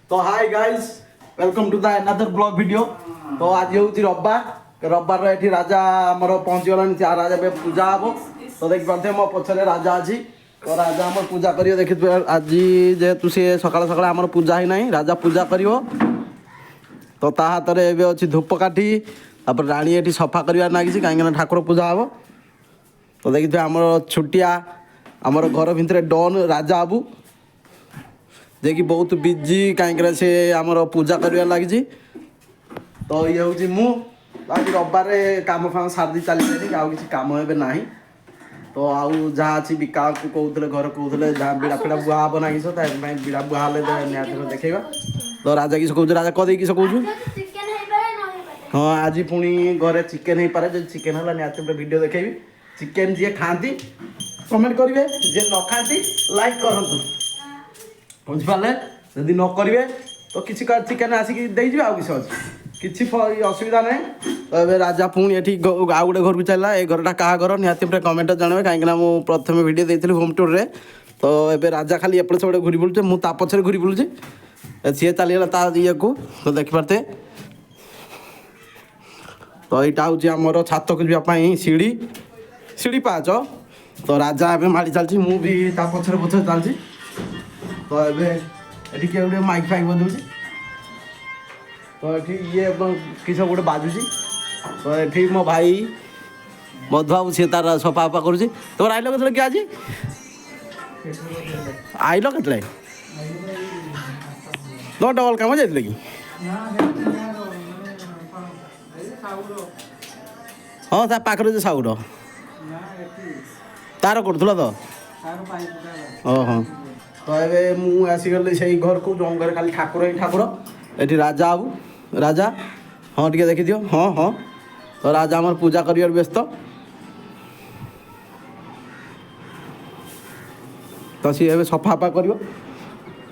ତ hi guys, welcome to the another vlog video. ତ ଆଜି ହେଉଛି ରବିବାର। ରବିବାରର ଏଠି ରାଜା ଆମର ପହଞ୍ଚିଗଲାଣି। ରାଜା ଏବେ ପୂଜା ହେବ। ତ ଦେଖିପାରୁଥିବେ, ମୋ ପଛରେ ରାଜା ଅଛି। ତ ରାଜା ଆମର ପୂଜା କରିବ। ଦେଖିଥିବେ, ଆଜି ଯେହେତୁ ସିଏ ସକାଳ ସକାଳେ ଆମର ପୂଜା ହେଇନାହିଁ, ରାଜା ପୂଜା କରିବ। ତ ତା ହାତରେ ଏବେ ଅଛି ଧୂପକାଠି। ତାପରେ ରାଣୀ ଏଠି ସଫା କରିବାର ଲାଗିଛି, କାହିଁକିନା ଠାକୁର ପୂଜା ହେବ। ତ ଦେଖିଥିବେ, ଆମର ଛୋଟିଆ ଆମର ଘର ଭିତରେ ଡନ୍ ରାଜା ବାବୁ, ଯିଏକି ବହୁତ ବିଜି, କାହିଁକିନା ସେ ଆମର ପୂଜା କରିବାରେ ଲାଗିଛି। ତ ଇଏ ହେଉଛି ମୁଁ। ଆଜି ରବିବାରରେ କାମ ଫାମ ସାରି ଦେଇ ଚାଲିଯାଇନି, ଆଉ କିଛି କାମ ଏବେ ନାହିଁ। ତ ଆଉ ଯାହା ଅଛି ବିକାକୁ କହୁଥିଲେ, ଘରେ କହୁଥିଲେ, ଯାହା ବିଡ଼ା ଫିଡ଼ା ବୁହା ହବ ନାହିଁ। ତା ପାଇଁ ବିଡ଼ା ବୁହା ହେଲେ ନିହାତି ଦେଖେଇବା। ତ ରାଜା କିସ କହୁଛୁ? ରାଜା କଦେଇ କିସ କହୁଛୁ? ଚିକେନ ହେଇପାରେ, ନ ହେଇପାରେ। ହଁ, ଆଜି ପୁଣି ଘରେ ଚିକେନ ହେଇପାରେ। ଯଦି ଚିକେନ ହେଲା, ନିହାତି ଗୋଟେ ଭିଡ଼ିଓ ଦେଖେଇବି। ଚିକେନ ଯିଏ ଖାଆନ୍ତି କମେଣ୍ଟ କରିବେ, ଯିଏ ନ ଖାଆନ୍ତି ଲାଇକ୍ କରନ୍ତୁ। ବୁଝିପାରିଲେ? ଯଦି ନ କରିବେ ତ କିଛି ଚିକେନ ଆସିକି ଦେଇଯିବେ। ଆଉ କିଛି ଅଛି, କିଛି ଅସୁବିଧା ନାହିଁ। ତ ଏବେ ରାଜା ପୁଣି ଏଠି ଆଉ ଗୋଟେ ଘରକୁ ଚାଲିଲା। ଏ ଘରଟା କାହା ଘର, ନିହାତି ପୁରା କମେଣ୍ଟ ଜଣାଇବେ, କାହିଁକିନା ମୁଁ ପ୍ରଥମେ ଭିଡ଼ିଓ ଦେଇଥିଲି ହୋମ୍ ଟୁର୍ରେ। ତ ଏବେ ରାଜା ଖାଲି ଏପଟେ ସେପଟେ ଘୁରି ବୁଲୁଛି, ମୁଁ ତା ପଛରେ ଘୁରି ବୁଲୁଛି। ସିଏ ଚାଲିଗଲା ତା ଇଏକୁ। ତ ଦେଖିପାରୁଥିବେ, ତ ଏଇଟା ହେଉଛି ଆମର ଛାତକୁ ଯିବା ପାଇଁ ସିଢ଼ି, ସିଢ଼ି ପାହାଚ। ତ ରାଜା ଏବେ ମାଡ଼ି ଚାଲିଛି, ମୁଁ ବି ତା ପଛରେ ପଛରେ ଚାଲିଛି। ତ ଏବେ ଏଠି କିଏ ଗୋଟେ ମାଇକ୍ ଫାଇକ୍ ବଜାଉଛି। ତ ଏଠି ଇଏ କିସ ଗୋଟେ ବାଜୁଛି। ତ ଏଠି ମୋ ଭାଇ ମଧୁବାବୁ, ସିଏ ତାର ସଫା ଫଫା କରୁଛି। ତମର ଆଇଲ କେତେବେଳେ କି ଆଜି? ଆଇଲ କେତେବେଳେ? ତମ ଡବଲ କାମ ଯାଇଥିଲେ କି? ହଁ, ତା ପାଖରେ ଯେ ସାଉର ତାର କରୁଥିଲ ତ? ଓହୋ। ତ ଏବେ ମୁଁ ଆସିଗଲି ସେଇ ଘରକୁ, ଯେଉଁ ଘରେ ଖାଲି ଠାକୁର ହିଁ ଠାକୁର। ଏଠି ରାଜା ବାବୁ, ରାଜା, ହଁ, ଟିକେ ଦେଖିଦିଅ। ହଁ, ତ ରାଜା ଆମର ପୂଜା କରିବାରେ ବ୍ୟସ୍ତ। ତ ସିଏ ଏବେ ସଫା ଫଫା କରିବ।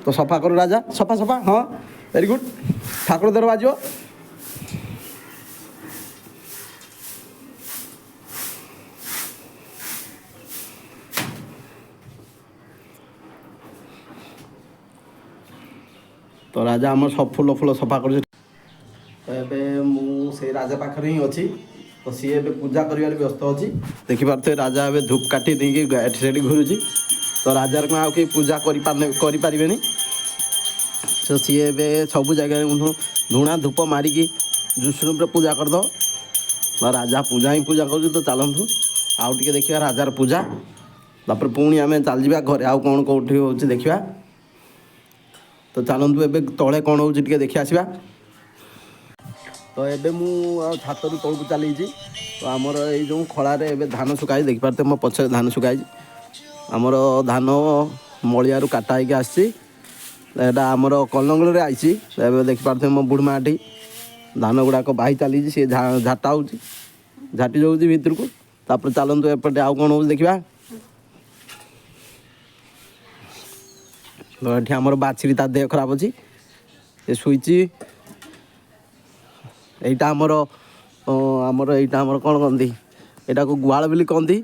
ତ ସଫା କରୁ ରାଜା, ସଫା ସଫା। ହଁ, ଭେରି ଗୁଡ୍। ଠାକୁର ଦର ବାଜିବ। ତ ରାଜା ଆମର ସବୁ ଫୁଲ ଫୁଲ ସଫା କରୁଛି। ତ ଏବେ ମୁଁ ସେଇ ରାଜା ପାଖରେ ହିଁ ଅଛି। ତ ସିଏ ଏବେ ପୂଜା କରିବାରେ ବ୍ୟସ୍ତ ଅଛି। ଦେଖିପାରୁଥିବେ, ରାଜା ଏବେ ଧୂପ କାଠି ନେଇକି ଏଠି ସେଠି ଘୁରୁଛି। ତ ରାଜାର କ'ଣ ଆଉ କେହି ପୂଜା କରିପାରିବେନି। ତ ସିଏ ଏବେ ସବୁ ଜାଗାରେ ଝୁଣା ଧୂପ ମାରିକି ଜୁସୁରୁପରେ ପୂଜା କରିଦେବ। ତ ରାଜା ପୂଜା ହିଁ ପୂଜା କରୁଛି। ତ ଚାଲନ୍ତୁ, ଆଉ ଟିକେ ଦେଖିବା ରାଜାର ପୂଜା, ତାପରେ ପୁଣି ଆମେ ଚାଲିଯିବା ଘରେ। ଆଉ କ'ଣ କେଉଁଠି ହେଉଛି ଦେଖିବା। ତ ଚାଲନ୍ତୁ, ଏବେ ତଳେ କ'ଣ ହେଉଛି ଟିକେ ଦେଖି ଆସିବା। ତ ଏବେ ମୁଁ ଆଉ ଛାତରୁ ତଳକୁ ଚାଲିଛି। ତ ଆମର ଏଇ ଯେଉଁ ଖଳାରେ ଏବେ ଧାନ ଶୁଖା ହେଇଛି, ଦେଖିପାରୁଥିବେ, ମୋ ପଛରେ ଧାନ ଶୁଖା ହେଇଛି। ଆମର ଧାନ ମଳିଆରୁ କାଟା ହେଇକି ଆସିଛି। ଏଇଟା ଆମର କଲଙ୍ଗଳରେ ଆଇଛି। ଏବେ ଦେଖିପାରୁଥିବେ, ମୋ ବୁଢ଼ୀ ମାଟି ଧାନ ଗୁଡ଼ାକ ବାହି ଚାଲିଛି, ସିଏ ଝାଟା ହେଉଛି, ଝାଟି ଯାଉଛି ଭିତରକୁ। ତାପରେ ଚାଲନ୍ତୁ, ଏପଟେ ଆଉ କ'ଣ ହେଉଛି ଦେଖିବା। ତ ଏଠି ଆମର ବାଛୁରୀ, ତା ଦେହ ଖରାପ ଅଛି, ସେ ଶୋଇଛି। ଏଇଟା ଆମର ଏଇଟା ଆମର କ'ଣ କହନ୍ତି, ଏଇଟାକୁ ଗୁହାଳ ବୋଲି କହନ୍ତି।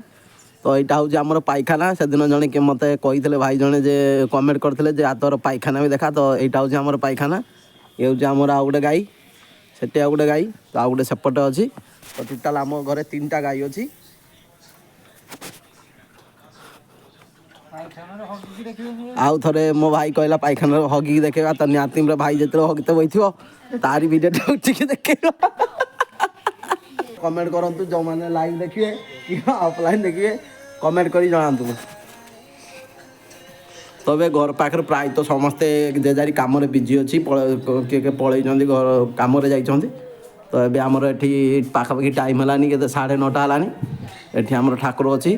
ତ ଏଇଟା ହେଉଛି ଆମର ପାଇଖାନା। ସେଦିନ ଜଣେ କିଏ ମୋତେ କହିଥିଲେ, ଭାଇ ଜଣେ ଯେ କମେଣ୍ଟ କରିଥିଲେ ଯେ ତୋର ପାଇଖାନା ବି ଦେଖା। ତ ଏଇଟା ହେଉଛି ଆମର ପାଇଖାନା। ଇଏ ହେଉଛି ଆମର ଆଉ ଗୋଟେ ଗାଈ, ସେଠି ଆଉ ଗୋଟେ ଗାଈ, ତ ଆଉ ଗୋଟେ ସେପଟେ ଅଛି। ତ ଟୋଟାଲ୍ ଆମ ଘରେ ତିନିଟା ଗାଈ ଅଛି। ଆଉ ଥରେ ମୋ ଭାଇ କହିଲା ପାଇଖାନାରେ ହଗିକି ଦେଖେଇବା। ତ ନିହାତି ଭାଇ ଯେତେବେଳେ ହଗିତେ ବଇଥିବ, ତାରି ଭିଡ଼ିଓଟା ଉଠିକି ଦେଖେଇବା। କମେଣ୍ଟ କରନ୍ତୁ, ଯେଉଁମାନେ ଲାଇଭ୍ ଦେଖିବେ କି ଅଫଲାଇନ୍ ଦେଖିବେ, କମେଣ୍ଟ କରି ଜଣାନ୍ତୁ। ତବେ ଘର ପାଖରେ ପ୍ରାୟତଃ ସମସ୍ତେ ଯେ କାମରେ ବିଜି ଅଛି, କିଏ କିଏ ପଳେଇଛନ୍ତି, ଘର କାମରେ ଯାଇଛନ୍ତି। ତ ଏବେ ଆମର ଏଠି ପାଖାପାଖି ଟାଇମ୍ ହେଲାନି କେତେ, 9:30 ହେଲାନି। ଏଠି ଆମର ଠାକୁର ଅଛି,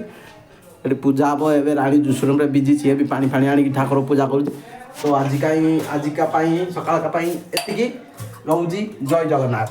ଏଠି ପୂଜା ହେବ। ଏବେ ରାଣୀ ଜୁସୁରୁମରେ ବିଜି, ସିଏ ବି ପାଣି ଫାଣି ଆଣିକି ଠାକୁର ପୂଜା କରୁଛି। ତ ଆଜିକା ପାଇଁ ସକାଳକା ପାଇଁ ଏତିକି ରହୁଛି। ଜୟ ଜଗନ୍ନାଥ।